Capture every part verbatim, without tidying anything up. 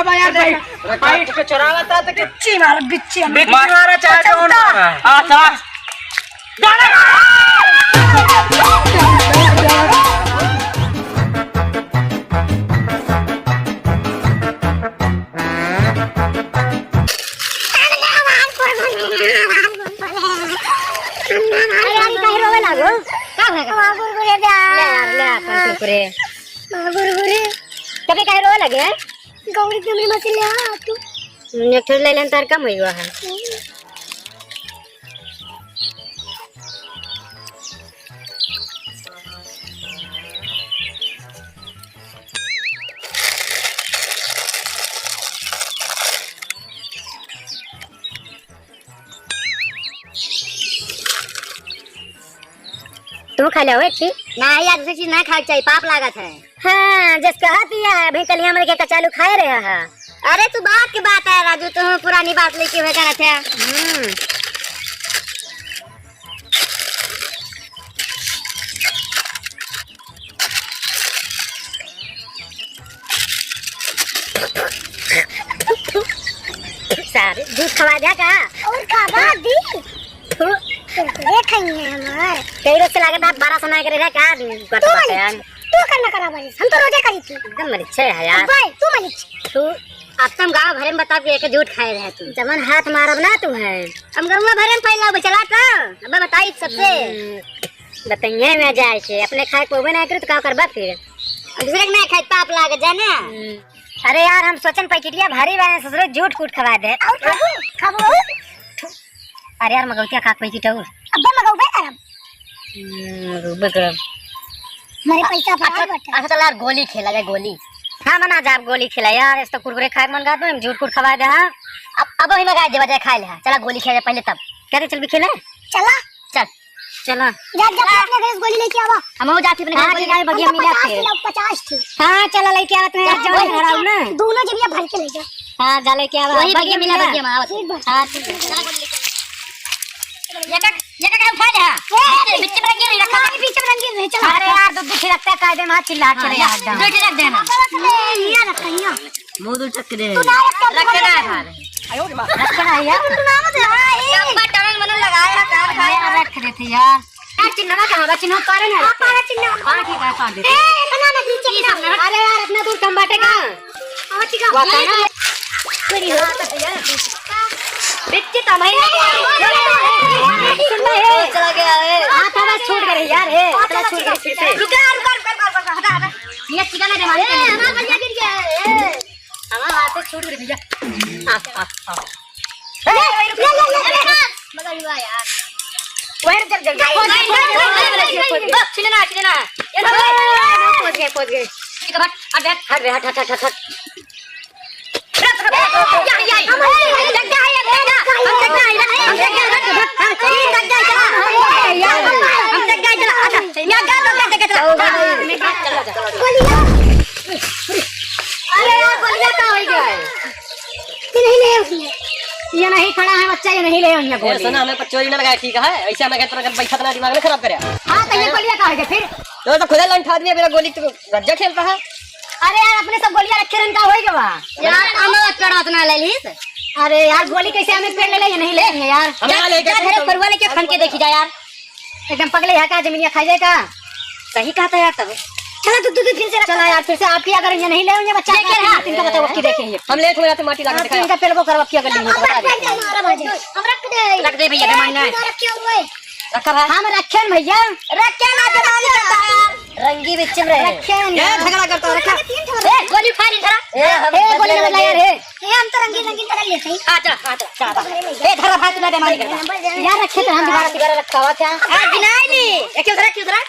अब यार, बैठ, बैठ के चोरावा था तो कि बिच्ची मारा, बिच्ची मारा। बिच्ची मारा, चाहे जौन मारा। हाँ, चला। अरे यार, ई काहे रोवे लागो? का होय गा? माँ कुरकुरे दे। ले यार, ले अपन कुरकुरे। माँ कुरकुरे। तबे काहे रोवे लगे? गौरी के मेरे मत ले आ तू। एक ठो ले लेन तार कम होई हुआ है। तू खा ले, ओए, छी। नाही, आज से चीज ना खाए के चाहिए, पाप लागत है। हाँ, जस कहत ही है, अभी कल हमरे के कचालू खाए रहे है। अरे, तू बात के बात है, राजू, तू पुरानी बात लेके हुए करत है। हम्म। सारे झूठ खवा दिया का? और का बात दी? तू कुरकुरे खाई है हमार। कई रोज से लागत आप बारह समय करे रहे का? तू मलिक, तू करना करा बारिश, हम तो रोजे करी थी। एकदम मलिक छे है यार। भाई, तू मलिक। तू अब तुम गाँव भरे में बताओ कि एक झूठ खाए रहे तू। जमन हाथ मारब ना तू है। हम गरुआ भरे में फैला बचला तो। अब बताई सबसे। हम्म। बताइए ना जाए के, अपने खाए को ना करे तो का करबा फिर? अब दूसरे के ना खाए, पाप लाग जाए ना। हम्म। अरे यार, हम सोचन पैकेटिया भारी बा, ससुरे झूठ कूट खवा दे। और खाबू, खाबू। अरे यार, मगौतिया खा पैकेट और। अब्बे मगौबे करब। हम्म, मगौबे करब। हमारे पैसा अच्छा, बराबर बटे। अच्छा, चल यार, गोली खेला जाए, गोली। हाँ, मना जा, गोली खेला यार, इस तो कुरकुरे खाए के मन करत, हम झूठ कूट खवा दे, हाँ। अब, अब ही मंगा दे, बजाय खाए ले, हाँ। चला, गोली खेला जाए पहले तब। क्या रे, चल भी खेले? चला। चल। चला। जा, जा, अपने घर से गोली लेके आवा। हम हो जाती अपने घर हाँ, गोली ठीक है, लेके। बगिया हम तो मिला पचास थे। किलो, पचास थी। हाँ, चला, लेके आवा, तुम्हें जा, एक जवान गोली घराऊ ना। दोनों जबिया भर के ले जा। हाँ, जा, लेके आवा। वही बगिया मिला, बगिया में आवा। ठीक बा। हाँ, ठीक है। चला, गोली लेके आ। ये का, ये का, का उठा ले, हाँ। ए, बीच, बीच में रंगीन रखा। हाँ, बीच में रंगीन रहे, चला। अरे यार, दो, दो ठे रखता है, कायदे में हाथ चिल्ला के हाँ, रहे यार, यार, एकदम। दो ठे रख देना। ये रखा, ये। मुंह दूर चक्के दे। तू ना रख, रख के ना खा ले। रखना है यार। तू ना मत, हाँ, ए। टप्पा टनन मनन लगाए है, कान खाए है। रख देते यार। यार, चिन्हवा कहाँ बा? चिन्हवा पारे ना। हाँ, पारे चिन्हवा। हाँ, ठीक है, पार दे। ए, बना ना, नीचे गिरा। अरे यार, इतना दूर कम बाटे का? हाँ, ठीक है। वाह, ये ना। कोई नहीं हो। बिच्ची तमाई। सुन बे, ए। चला गया है। हाथ हमारा छूट गया यार, ए। हाथ हमारा छूट गया फिर से। रुक, रुक, रुक, रुक, रुक, हटा, हटा। ये चिकन है, ए, हमारा बलिया गिर गया है, ए। हमारा हाथ से छूट गई भैया। आ, आ, आ। ए, ले, ले, ले, ले। मजा हुआ यार। वही रुक, रुक, रुक। नहीं, नहीं, नहीं, नहीं, नहीं, नहीं, नहीं। बस, छिलना, छिलना। ये लो, पहुंच गए, पहुंच गए। ठीक है, हट, हट, हट। हट बे, हट, हट, हट, हट, हट। अरे यार, गोलिया का हो गया है? ये नहीं ले उसने। ये नहीं खड़ा है बच्चा, ये नहीं ले उन्हें ए, गोली। सुना, हमें पर चोरी ना लगाए, ठीक है? ऐसे हमें कहते रहे, बैठा ना, दिमाग ना खराब करे। हाँ, तो ये गोलिया का हो गया फिर? तो, तो खुदा लंठा आदमी है, मेरा गोली तो गज्जा खेलता है। अरे यार, अपने सब गोलियां रखे रहन का होई गवा? यार, हमें पेड़ उतना ले लीस। अरे यार, गोली कैसे हमें पेड़ ले ले, ये नहीं लेंगे यार। हम जा, यहाँ लेके जा, घरे परुआ लेके फन के देखी जा यार। एकदम पगले है का, जमीनिया खा जाए का? सही कहता यार तब। चला तू, तू, तू फिर से रख। चला यार, फिर से आपकी अगर ये नहीं ले, ये बच्चा लेके का, रहा। इनका बताओ, अब की देखेंगे। हम ले थोड़ा सा माटी लाके हाँ, दिखाया। इनका पेलबो करवा, अब की अगर नहीं तो बता दे। हम रख दे। रख दे भैया, जमाना है। रखा भाई। हम रखे न भैया। रखे ना जमाने का यार। रंगी बिच्चिम रहे। रखे न ये यार। झगड़ा करता रखा। ए, गोली उठा ली धरा। ए, हम ए, गोली बदले ना बदला यार, लेंगे। ए। ए, हम तो रंगीन रंगीन तरह लेते हैं। हाँ, चला, हाँ, चला, चला, चला। ए, धरा भाई, तू ना बेमानी करता। यार, रखे तो हम दोबारा, दोबारा रखा हुआ क्या? आ, गिनाई नहीं। ए, क्यों धरा, क्यों धरा?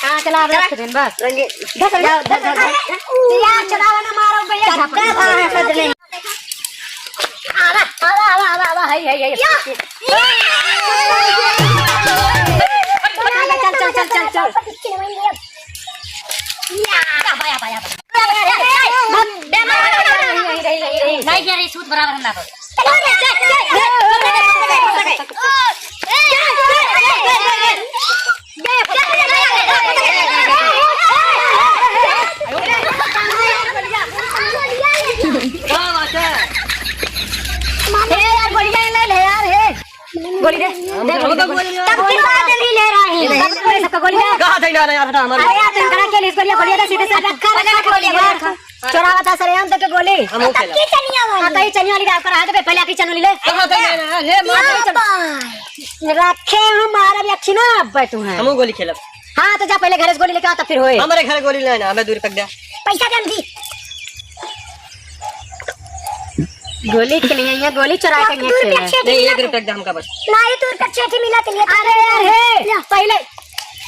हाँ, चला, अब चला। रख देन, बस। रंगीन। धर, धर, धर, धर, धर। यार, चलावा ना मारो, भैया, धक्का झापड़। खा है सजने। आवा, आवा, आवा, आवा, आवा, हाय, हाय, हाय। या। चल, चल, चल, चल, चल। या। आवा, आवा, आवा। नहीं, ये रे, सूत बराबर हम ना करो। गोली दे। कहाँ थे ना यार, हटा हमारे। अरे यार, तुम कहाँ के लिए गोली, गोली दे, सीधे से रखा, रखा, गोली, गोली रखा। चोरावा था सरेआम देके गोली। हम वो खेला। की चनिया वाली। हाँ, तो ये चनिया वाली दाव करा, हाथ पे पहले आकी चनिया वाली ले। कहाँ थे ना, ले मार। यहाँ पर। रखे हूँ, मारब यक्षी ना, अब तू है। हम वो गोली खेलब। हाँ, तो जा पहले घर से गोली लेके आ, तब फिर होए। हमारे घर गोली लेना, हमें दूर तक जा। पैसा दे, हम दी। गोली के लिए, ये गोली चुरा के अब ये दूर खेले। तक छेटी नहीं, मिला एक रुपया के दाम का बस। ना, ये दूर तक छेटी मिला के लिए। अरे यार, हे, पहले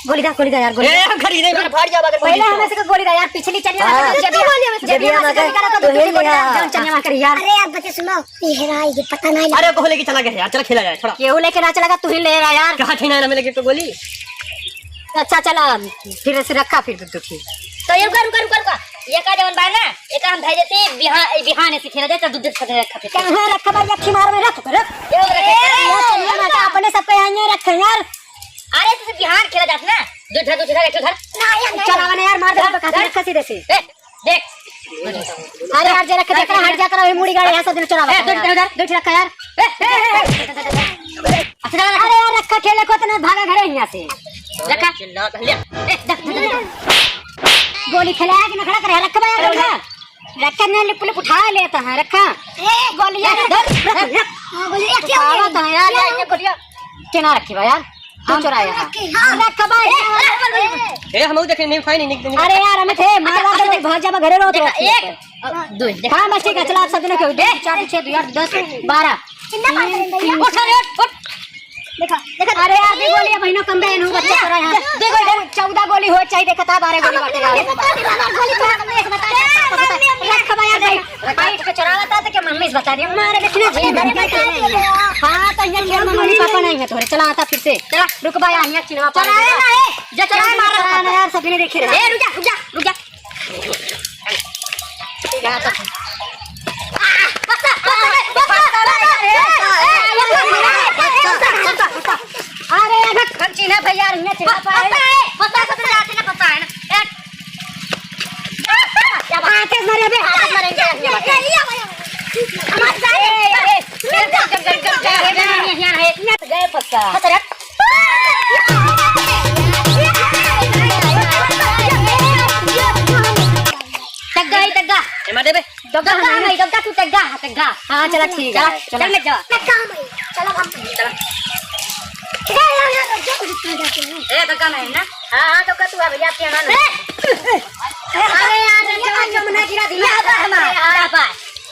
गोली दा, गोली दा यार, गोली ए, दा। हम खरीदे, मार फाड़ जावा अगर गोली पहले तो। हमें से गोली दा यार, पिछली चनिया हाँ। जब भी, जब भी जब भी हमें से हमें गोली दा, तो तो गोली ले दा। जौन चनिया वहाँ कर यार। अरे यार, बच्चे सुनो, ये हेरा, ये पता नहीं लगा। अरे, वो लेके चला गया यार, चला खेला जाए, छोड़ा। केहू लेके ना चला गया, तू ही ले रहा यार। कहाँ थे ना, ना मिले तो गोली। अच्छा, चला, फिर से रखा, फिर दुखी। तो ये रुका, रुका, रुका, रुका। ये का जवन बा ना, ये का हम भेजे थे बिहान, बिहान से खेला जाए, तो दूध दे, दे, रखा फिर। कहाँ रखा भाई, अच्छी मार में रख, रख। ये रखे। ये चनिया माता अपने सब पे आएंगे, रख यार। अरे, तो बिहान खेला जात ना, दूध धर, दूध धर, एक धर। चला ना यार, मार दे, तो काफी रखा सीधे से। ए, देख। अरे यार, जरा के देख, हट जाकर अभी मुड़ी गाड़ी है, सब दिन चोरावा ए, था दूध यार। धर, दूध रखा यार। ए, ए, ए, ए। अच्छा, चला, अरे यार, रखा खेले को तो ना भागा घरे यहाँ से। रखा। चिल्ला, ले। ए, देख, देख, देख। गोली खेला है कि नखड़ा करे, रखा भाई, रखा। रखा, मैं लिप, लिप उठा लेता है, रखा। ए, गोली यार, रख, रख, रख। हाँ, गोली रखी उठावा होगी। तो है यार, ये, ये गोलियां। के ना रखी भाई यार? हम चुराया है। हाँ। रख भाई। ए, हम देखे नहीं, खाई नहीं, नहीं, नहीं। अरे यार, हमें थे, मार, मार, भाग जा, मैं घरे रो, देखा, एक, दो, देखा। हाँ, बस ठीक है, चला, आप सब जने के, दो, चार, छः, दो, यार, दस, बारह। कितना मार रहे हैं भैया? उठ, अरे, उठ, उठ। देखा, देखा। अरे यार, दे गोली, बहिनो, कम बहन हूँ, बच्चा चुराया है। दे गोली, दे। चौदह गोली हो, चाहे देखा था, बारह गोली बाटे यार। गोली तो हमें एक बता दे, रख भाई, यार, भाई। बैठ के चुरावा था तो क्या मम्मी से बता दिया? मारे देखने जी, मेरे पास नहीं है। हाँ, तो ये खेल में मम्मी पापा नहीं है तोरे। चला आता फिर से। चला, रुक भाई, यहाँ चिनवा पा चुराया ना है। जा चुराया, मारा ना यार, सभी ने देखे रहे। ए, रुक जा, रुक जा, रुक जा। ठीक है, तो। बस, बस, बस, बस, बस, अरे, अरे, हम चिन्हे भैया, इन्हें चिन्हे पाए। पता है, पता है, सबसे जाते ना पता है ना। एक। आके मारे बे, आके मारे, ये, ये, ये, ये, ये, ये। हमारे सारे। ए, ए, ए, गए पक्का। हंस रहा। तग्गा है, तग्गा। ए, मार दे बे। दग्गा है, दग्गा, तू तग्गा, हाँ, तग्गा। हाँ, चला, ठीक है, चला, चला। चल, मैं जा। तग्गा हम, चलो, हम। चला। ए, दग्गा में है ना? हाँ, हाँ, दग्गा तू है, भैया, आपके यहाँ ना। अरे यार, रे, चला, जमुना गिरा दिया। अरे,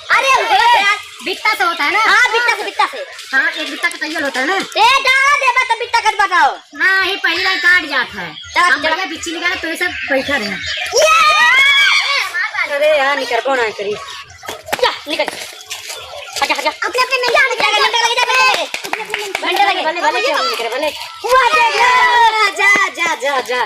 अरे, अरे, अरे, बित्ता से होता है ना? हाँ, बित्ता से, बित्ता से। हाँ, एक बित्ता का तैयल होता है ना? ए, डाला देबा तो बित्ता कट बताओ। ना, ये पहली बार काट जात है। चला, हम चला। बढ़िया बिच्ची निकाले, तो ये सब बैठा रहे। ये! अरे यार, निकल, कौन आए करी? जा, निकल। हट जा, हट जा। अपने, अपने में जा, जा, जा, जा, जा। घंटे लगे। भले, भले, भले, भले। हुआ, जा, जा, जा, जा, जा।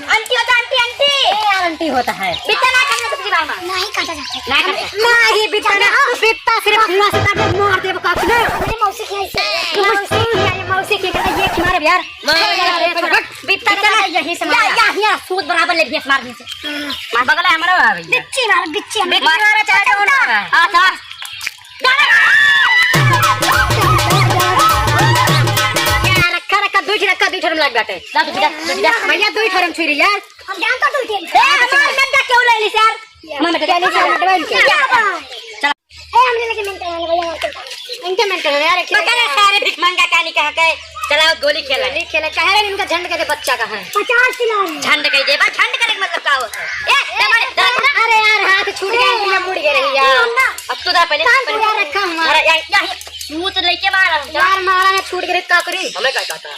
आंटी होता, आंटी, आंटी। ए यार, आंटी होता है। बित्ता ना काटना सबकी बार में। नहीं काटा जाता है। ना काटा। नहीं, बित्ता ना, बित्ता सिर्फ हुआ से काटे, मार दे बका अपने। मेरी मौसी की है इसे। मौसी की है, मौसी की है, ये मारे यार। मार, मार, मार, मार। बित्ता ना, यही से मार। या, या, या, सूद बराबर ले भैंस मार दी से। मार बगल है हमारा भैया। बिच्ची मार, बिच्ची मार। बिच्ची मारा चाहे कौन मारा। हाँ, था। रखा, रखा, दुई ठे रखा, दुई ठे में लाग बाटे। जा, तू जा, तू जा। भैया, दुई ठे में छुरी यार। हम जानता दुई ठे। ए, हमार नड्डा क्यों ले ली यार? हमार नड्डा ले ली यार। चला। ए, हमने लेके मिनट है, भैया, मार के। इनके मिनट है यार, एक पता नहीं सारे भिखमंगा का नहीं कहा के। चलाओ, गोली खेला। गोली खेला, कहे रहे इनका झंड के दे, बच्चा का है। पचास किलो है। झंड के दे, बा, झंड करे के मतलब का होता है? ए, ए, दबा, दबा। अरे यार, हाथ छूट गया, ये मुड़ गया रही यार। अब तू दबा पहले, कान पहले। पूरा रखा हुआ। अरे, या, या, या, मुंह तो लेके मारा हूँ। यार, मारा ना, छूट गए, का करी? हमें का कहता है?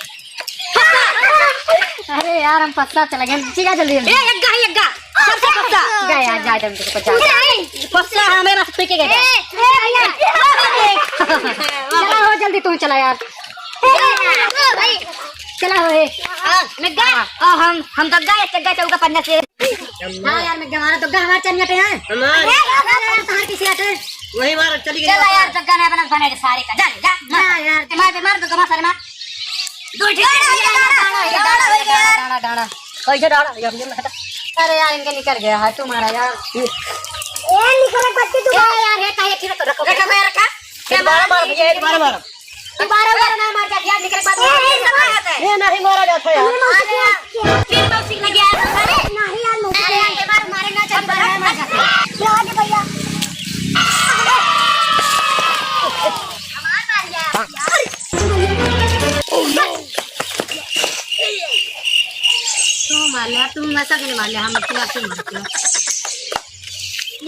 अरे यार, हम पत्ता चला गया, चिल्ला जल्दी, जल्दी। ए, एक गा, एक गा। सबसे पत्ता। गया, जा, जल्दी से पचास। नहीं। पत्ता हमें बस पी के गए। ए, ए, भैया। चला हो, जल्दी तू चला यार। चला हो, ए। हाँ, मैं गा। हाँ, हम, हम तो गा, एक गा चौका पन्ना से। हाँ यार, मैं गा मारा तो गा हमारे चनिया पे है। हमारे। अरे यार, तुम्हारे किसी आते। वही मार, चली गई। चला यार, तो गाना बना, बना के सारे का। जा, जा, मार। जा यार। मार, मार, तो गा मार, सारे मार। दो ठीक है, डाला, डाला, डाला, डाला, डाला, डाला। कैसे डाला? ये, ये हटा। अरे यार, इनके निकल गया है, तुम्हारा यार। ए, निकल बच्चे, तू ए, यार, ये काहे खीरा तो रखो? रखा, मैं रखा। ये दोबारा मार भैया, ये दोबारा मार। दोबारा मार ना, मार जा, यार, निकल बात। ए, ए, ले, तुम ऐसा क्यों नहीं मार ले? हम अपने आप से मारते हैं।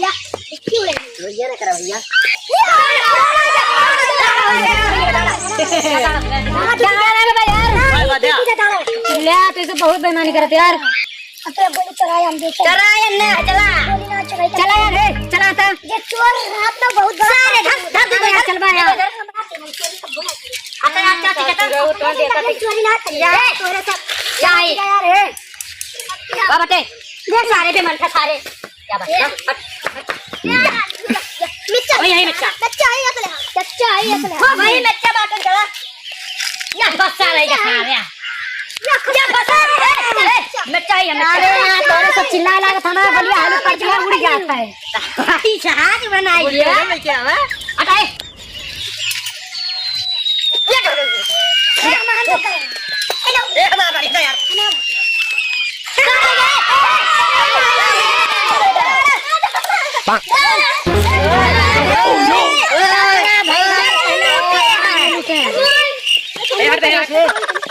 या, क्यों ले? भैया ना करा भैया। ले, तू ऐसे बहुत बेईमानी करत यार। अब तो गोली चलाए हम देखे। चलाए ना, चला। गोली ना चलाई। चला यार, ए, चला ता। ये चोर रात में बहुत बड़ा सारे धर, धर, धर, धर, चलवा यार। अरे यार, क्या चीज़ है? चोरी ना चली। यार, तोरे सब। क्या है? यार, ए। बाबा बटे। देख सारे बेमन था सारे। क्या बात है? हट, हट। मिर्चा। वही है मिर्चा। कच्चा है, ये तो ले। कच्चा है, ये तो ले। हाँ, वही मिर्चा बाटो जरा। या बस आ रही है, खा रहा। या बस आ रही है। मिर्चा ही है, मिर्चा। अरे यार, तोरे सब चिल्लाए लागत है ना, बोलिए, आलू कट गया, उड़ जाता है। भाई, जहाज बनाई है। क्या है? हटाए। ये हमारा, ये हमारा, ये हमारा। ए, हट, हट, हट।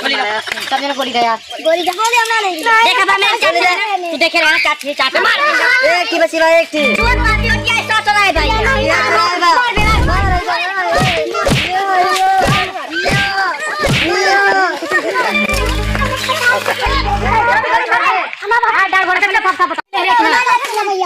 गोली दे। सब जने गोली दे यार। गोली दे, गोली हमरा नहीं। देख, अब मैं चाट, तू देखे रहे ना, चाट, चाट, मार। एक ही बची बा, एक ही। चोर मार दियो, क्या ऐसा चला है भाई? ये मार, मार, मार। हमारा हाथ डाल, गोड़ के फंसा, फंसा।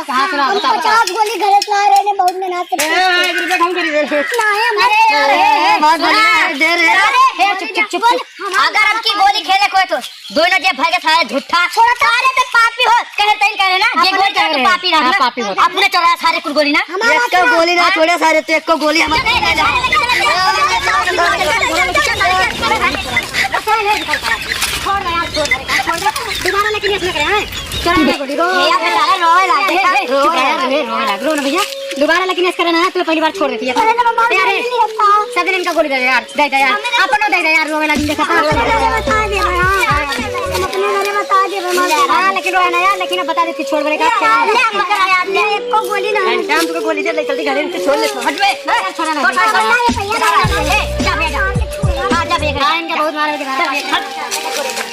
कहाँ से लाओ, बताओ, बताओ। पचास गोली घरे से ला रहे हैं, बहुत मेहनत से। ए, एक रुपया कम करी दे। नहीं, हम अरे यार, ए, ए, बहुत बढ़िया है, दे रहे हैं। अरे, ए, चुप, चुप, चुप, चुप। अगर हमकी गोली खेले कोई तो, दोनों जे भागे सारे झूठा। छोड़ा तो। सारे तो पापी हो, कहे तैन कहे ना, ये अपने गोली कहे तो रहे। पापी रहा हाँ, ना। पापी हो। अपने चला सारे कुल गोली ना। हमारा एक को गोली ना छोड़े सारे, तो एक को गोली हम छोड़ दे यार, छोड़ दे, छोड़ दे। दोबारा लेकिन ऐसे ना करे, हाँ? चला, ये गोली रो। ये बेचारा रोए लागे। ए, ए, चुप रह यार, रोए, रोए लाग, रो ना भैया। दोबारा लेकिन ऐसे करे ना, तू पहली बार छोड़ देती है। अरे, ना, मम्मी, अरे, नहीं होता। सब दिन इनका गोली दे दे यार, दे दे यार। अपनो दे दे यार, रोवे लागी, देखा। हम अपने घरे बता देबे, हाँ। हम अपने घरे बता देबे, मम्मी। हाँ, लेकिन रोए ना यार, लेकिन अब बता देती, छोड़ बड़े का। ले, ले, पकड़ा यार, ले, एक को गोली ना। हम तुमको गोली दे, ले, जल्दी घरे इनसे छोड़ ले। हट बे। छोड़, छोड़, छोड़, छोड़। ए, जा बे, जा। हाँ, जा बे, जा। हाँ, इनका बहुत मारा, बहुत मारा।